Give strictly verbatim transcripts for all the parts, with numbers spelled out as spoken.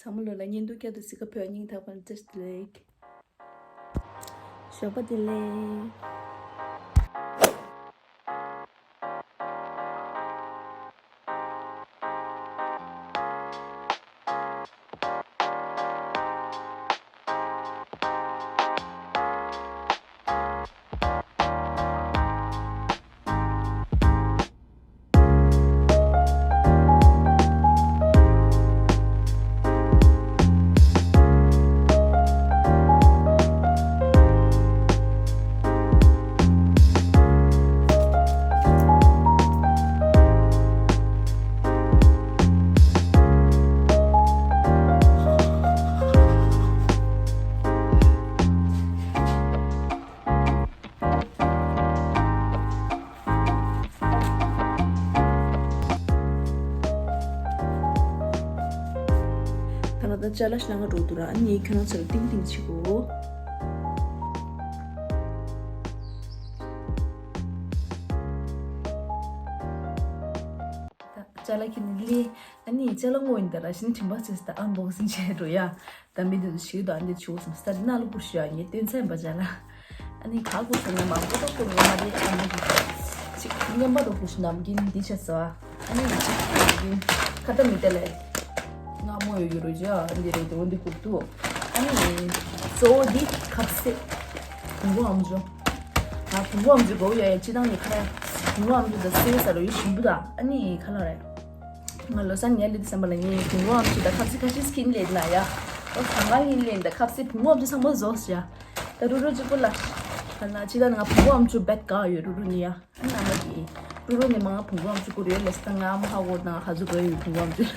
ཚང་མ་ལོ་ལ་བརྙན་ཐུང་བསྐྱར་དུ་གཟིགས་ཀ་ཕེབས་སྙིང་ཐག་པ་ནས་བཀྲ་ཤིས་བདེ་ལེགས། ཞོགས་པ་བདེ་ལེགས། ད་ང་ད་ཅ་ལག་ཤི་ལ་ང་འགྲོ་འདུག་ར། ཨ་ནི་ཁྱོད་རང་ཚོ་ལ་ཏིང་ཏིང་བྱེད་དགོས། ད་ཅ་ལག་ཁྱེར་ནས་སླེབས། ཨ་ནི་ཅ་ལག་དངོས་ཡིན་ད་ར་ཤི་ནི་དྲན་པ་ཚོས་ད་ཨན་བོག་སིང་བྱས་འགྲོ་ཡ། ད་མི་འདི་ཚོ་ཞིག་དང་འདི་ཆུ་སོང་སྟ་ནང་ལ་བུ་ཞུ་ཡ་ངས་སྟོན་ཚན་པ་ཅ་ལག་ཨ་ནི་ག་གུ་སོང་ན་མང་པོ་ཏོག་ཏོག་ངོ་མ་རེད། ཨ་ནི་ཅིག་རྔན་པ་རོ་གུ་ཤི་ནམ་རྒྱུན་འདི་ཆ་ཟ། ཨ་ནི་ཅིག་རྒྱུན་ཁ་ཏ་མི་ཏ་ལས་ང་མོ་ཡོད་ཡོད་རོ་ཇ་འདི་རེད་དེ་འོ་འདི་གུ་ཏུ། ཨ་ནི་གཙོ་བོ་འདི་ཁབ་སེ་བུང་བུ་ཨམ་ཅོག་ང་བུང་བུ་ཨམ་ཅོག་གོ་ཡ་ཡ་ཅི་དང་ནི་ཁ་ཡ་བུང་བུ་ཨམ་ཅོག་ད་སེ་ས་རོ་ཡོད་ཞིམ་པོ་ད། ཨ་ནི་ཁ་ལ་རེད། ང་ལོ་སར་ཉལ་ལེ་དུས་ཙམ་པ་ལ་ངས་བུང་བུ་ཨམ་ཅོག་ད་ཁབ་སེ་ཁ་ཤས་ཁྱེར་ལེ་ན་ཡ། ཨོ་ཁ་ང་ཡིན་ལེ་ད་ཁབ་སེ་བུང་བུ་ཨམ་ཅོག་ཚང་མ་བཟོ་ཤ། ད་རུ་རུ་གཅིག་པོ་ལ། ད་ན་ཅི་ད་ང་བུང་བུ་ཨམ་ཅོག་བེད་ག་ཡོད་རུ་རུ་ནི་ཡ། ཨ་ན་མ་གི་རུ་རུ་ནི་མ་ང་བུང་བུ་ཨམ་ཅོག་གུ་རེ་ལེ་སི་ད་ང་ཨ་མ་ཧ་གོ་ད་ང་ཁ་ཟུ་གོ་ཡོད་བུང་བུ་ཨམ་ཅོག་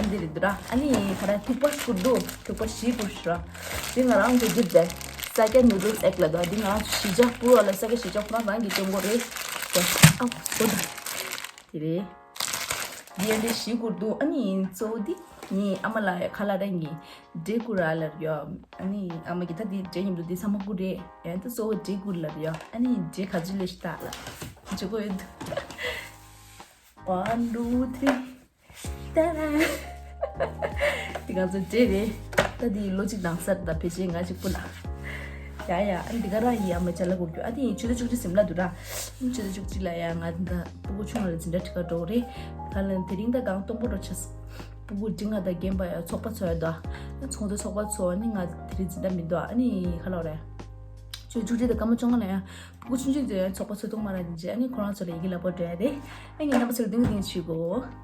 ཨ་འདི་རེད་འདུག་ར། ཨ་ནི་ཁ་ར་ཐུག་པ་ཤུར་འདུག་ཐུག་པ་བཞི་པོ་ཤུར་ར། འདི་ང་རང་གི་འདི་རེད། ས་སྐྱ་ནུ་ཌལ་སི་ཨེག་ལ་འདུག་འདི་ང་རང་ཚོ་གཞིས་ཆགས་པུ་ར་ལ་ས་སྐྱ་གཞིས་ཆགས་ཁོ་རང་རང་གི་སྟོན་གོ་རེད། ཨ་སོ་ད། དེ་རེད། འདི་ཡང་འདི་བཞི་བསྐུར་འདུག་ཨ་ནི་གཙོ་བོ་འདི་ངའི་ཨ་མ་ལ་ཁ་ལག་ར་ངའི་འབྲས་བསྐུར་ར་ལབ་ཡོད། ཨ་ནི་ཨ་མ་གི་ད་འདི་འབྲས་མཉམ་དུ་འདི་ཚང་མ་བསྐུར་རེད། ཡང་ད་གཙོ་བོ་འབྲས་བསྐུར་ལབ་ཡོད། ཨ་ནི་འབྲས་ག་ཚོད་ལས་ཤི་ད་ལ་བྱེད་དགོས་ཡོད་འདུག One, two, three. ཏན། འདི་ང་ཚོ་འབྲས་རེད། ད་འདི་ལོ་གཅིག་ནང་སར་ད་ཕལ་ཆེར་ང་གཅིག་པུ་ལ། ཡ་ཡ། ཨ་འདི་ག་རང་ཡིན། ཨ་མ་ཅ་ལག་སྐོར་རྒྱུ། ཨ་དེ་ཡིན་ཆུ་ཚོད་བཅུ་གཅིག་ཟིན་ལ་འདུག་ར། ཆུ་ཚོད་བཅུ་གཅིག་ལ་ཡ་ང་ད་སྤུ་གུ་ཆུང་བ་ལ་འཛིན་གྲྭ་ཁྲིད་ག་འགྲོ་གི་རེད། ད་ལ་དེ་རིང་ད་གང་སྟོང་པོ་འགྲོ་ཆེ། སྤུ་གུ་འབྲིང་ང་ད་རྒན་པ་ཡ་ཚོགས་པ་ཚོ་ཡ་ད། ཚོང་དོ་ཚོགས་པ་ཚོ་ནི་ང་དེ་རིང་འཛིན་གྲྭ་མི་འདུག་ཨ་ནི་ག་ལ་རེད། ཆུ་ཚོད་བཅུ་གཅིག་ད་སྐར་མ་བཅོ་ལྔ་ལ་ཡ། སྤུ་གུ་ཆུང་ཆུང་ཚོ་ཡང་ཚོགས་པ་ཚོགས་ཐུབ་མ་རེད་ཅེས། ཨ་ནི་ཁོ་རང་ཚོ་ལ་ཡི་གེ་ལབ་པར་འགྲོ་ཡ་རེད། ཨ་ནི་རྣམ་པ་ཚོ་ལ་ཏིང་ཏིང་བྱེད་དགོས།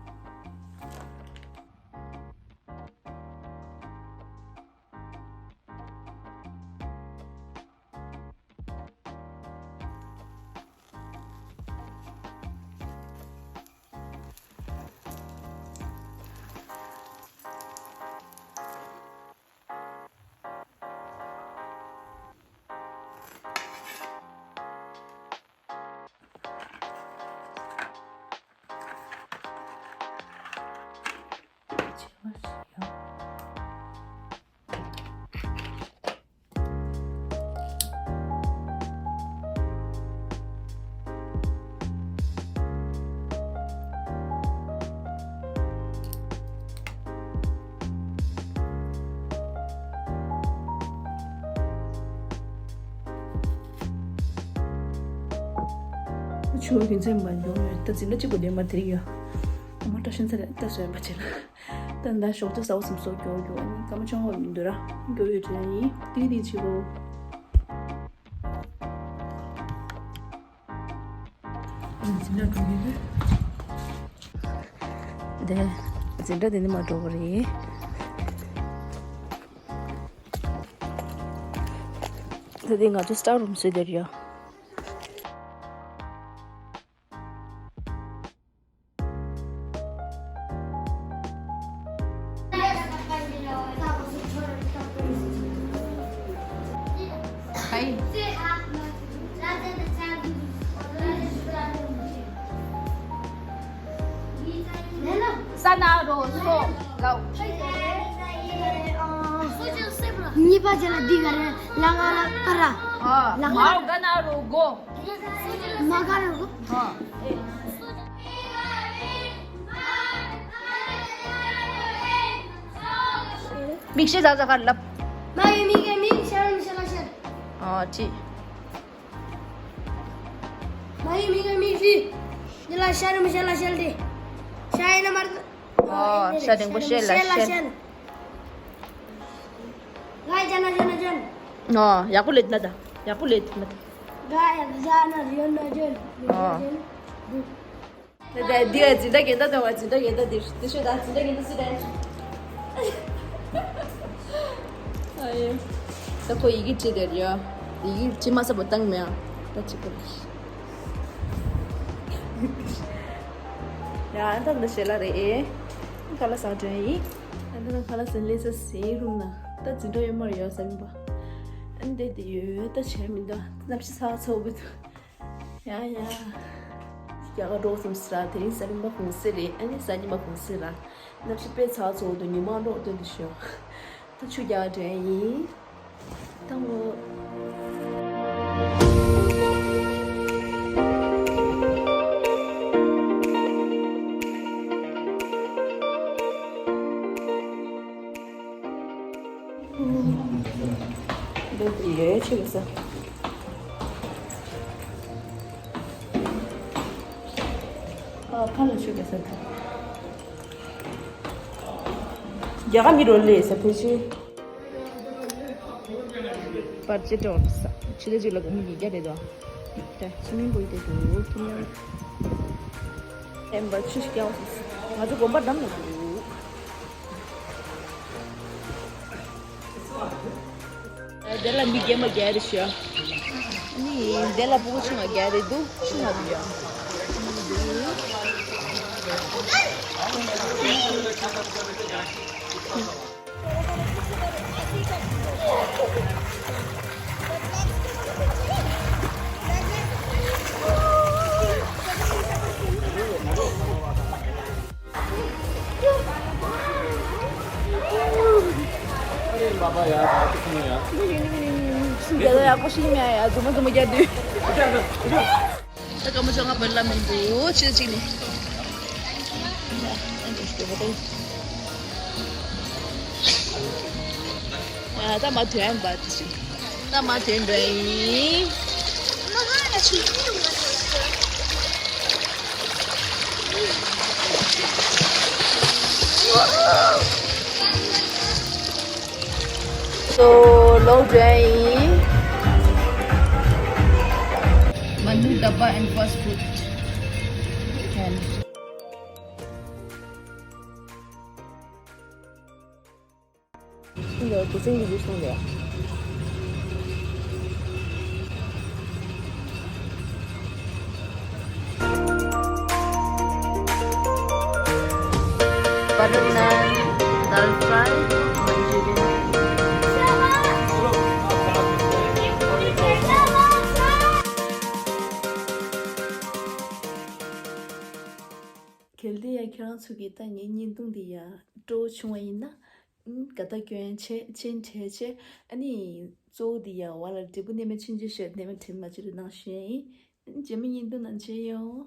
ཆུ་བོ་རྒྱུན་ཚན་མ་འཇོག་ཡོད། ད་འཛིན་གྲྭ་གཅིག་པུ་ལྡན་པ་དེ་རིགས་ཡོད། ཨ་མ་བཀྲ་ཤིས་ཚེ་རིང་ད་གསོན་པ་བྱེད་ལ། ད་ད་ཞོགས་ཇ་ཟ་བ་སེམས་སོགས་མགྱོགས་མགྱོགས། ཨ་ནི་སྐར་མ་བཅོ་ལྔ་མི་འདུག་ར། མགྱོགས་ཡོད་དྲན་ཡིན། ཏིག་ཏིག་བྱེད་དགོས། འཛིན་གྲྭ་འགྲོ་གི་རེད། འདི་འཛིན་གྲྭ་འདི་ནས་མར་འགྲོ་གི་རེད། ད་འདི་ང་ཚོ་སི་ཊོར་རུམ་བཟོས་བསྡད་ཡོད། ས་ན་རོ་སོ་ལའོ། གཉིས་པ་ཅན་ལ་འདི་ག་རེ་ལ་ང་ལ་ཀ་ར། ཨ་ལ་ཀ་མའོ་ར། ག་ན་རོ་གོ། མ་ག་ར་གོ། ཨ། ཨེ། མིག་ཤེལ་ཟ་ཟ་ག་ལབ། མ་ཡི་མིག་གི་མིག་ཤར་མི་ཤར་ལ་ཤར། ཨ་ཅི། མ་ཡི་མིག་གི་མིག་ཤི། འདི་ལ་ཤར་མི་ཤར་ལ་ཤར་ཏེ། ཤ་ཡི་ན་མར། ཨ་ཤ་དེང་པོ་ཤེལ་ལ་ཤར། ལ་ཤར། ལ་ཅན་ན་ཅན་ན་ཅན། ཨ་ཡག་པོ་ལེད་ན་ད། ཡག་པོ་ལེད་ན་ད། ག་ཡ་ཟ་ན་ཡོད་ན་ཅན། ཨ། ད་ད་འདི་ཡ་འཛིན་གྲྭ་རྒན་བདག་དང་བ་འཛིན་གྲྭ་རྒན་བདག་འདི་འདི་ཤོད་ད། འཛིན་གྲྭ་རྒན་བདག་སི་ད། ཨ་ཡེ། ད་ཁོ་ཡི་གེ་བྲིས་དེར་ཡ། ཡི་གེ་བྲིས་མ་ས་པོ་བཏང་མེད་ཨ། ད་ཅི་ཁོ་ལ། ཡ་ཨ་ད་འདི་ཤེ་ལ་རེད་ཨེ། ཁ་ལག་ཟ་དྲན་ཡིན། ཨ་ད་ཁ་ལག་ཟ་ལེ་ས་སེ་རུང་ན། ད་འཛིན་གྲྭ་ཡོད་མ་རེད་ཡ་ས་མིན་པ། ཨ་འདི་དེ་ཡོད་ད་བྱས་མི་འདུག་གནམ་གཤིས་ཚ་ཚ་བོ་འདུག་ཡ་ཡ། རྒྱ་གར་འགྲོ་སོང་ཟེར་ར། དེ་རིང་གཟའ་མིག་དམར་གུང་སེང་རེད། ཨ་ནི་གཟའ་ཉི་མ་གུང་སེང་ར། གནམ་གཤིས་དཔེ་ཚ་ཚ་བོ་འདུག་ཉི་མ་འགྲོ་སྟོན་དུ་ཤོག་ད་ཆུ་རྒྱག་དྲན་ཡིན། ད་འོ། འདི་ཡོད་ཆེ་གི་ས། ཨ་ཕ་ལ་ཆུ་གི་ས་ཐ། རྒྱ་གར་མི་རོ་ལས་ས་ཕེ་ཆེ། པར་ཅི་ཏོང་ས། ཆི་ལེ་ཅི་ལ་གོ་མི་ཡི་རྒྱ་རེད་དོ། ད་སུ་མིན་པོ་ཡི་དེ་དུ་ཐུམ་ཡང་། ཨེམ་པར་ཆུ་ཞིག་ཀྱང་ང་ཚོ་དགོན་པ་འགྲམ་ན་འདུག་དེ་ལ་མི་རྒན་མ་རྒན་རེད་ཤག་ནི་དེ་ལ་ཕྲུ་གུ་ཆུང་བ་རྒན་རེད་འདུག་ཆུང་བ་འདུག་ཡ། ཡ་ཡ་ཡ་ཡ་ཡ་ཡ། ད་སྐར་མ་བཅོ་ལྔ་བར་ལ་མི་འདུག་ཕྱི་ཟླ་གཅིག་ནས། ད་མ་ཐོན་པ་ད་མ་ཐོན་པ་ཡིན། So, long journey. Manu Dabba and fast food. And འདི་འདུག་སེ་འདི་འདུག་སོང་ལེ། Butter naan, dal fry, Manchurian. གལ་ཏེ་ཡང་ཁྱེད་རང་ཚོ་གིས་ད་ངའི་བརྙན་ཐུང་འདི་ཡང་སྤྲོ་བོ་བྱུང་བ་ཡིན་ན། ཨུམ། དགའ་རྟགས་སྐྱོན་ཆེ་ཆེན་བྲལ་ཆེ། ཨ་ནི་གཙོ་བོ་འདི་ཡང་བ་ལ་འབྲས་བུ་གནས་མལ་ཆུང་ཆུང་ཞིག་གནས་མལ་དྲན་མ་བྱེད་རུ་གནང་ཞུ་ཡ་ཡིན། རྗེས་མའི་བརྙན་ཐུང་ནང་མཇལ་ཡོང་།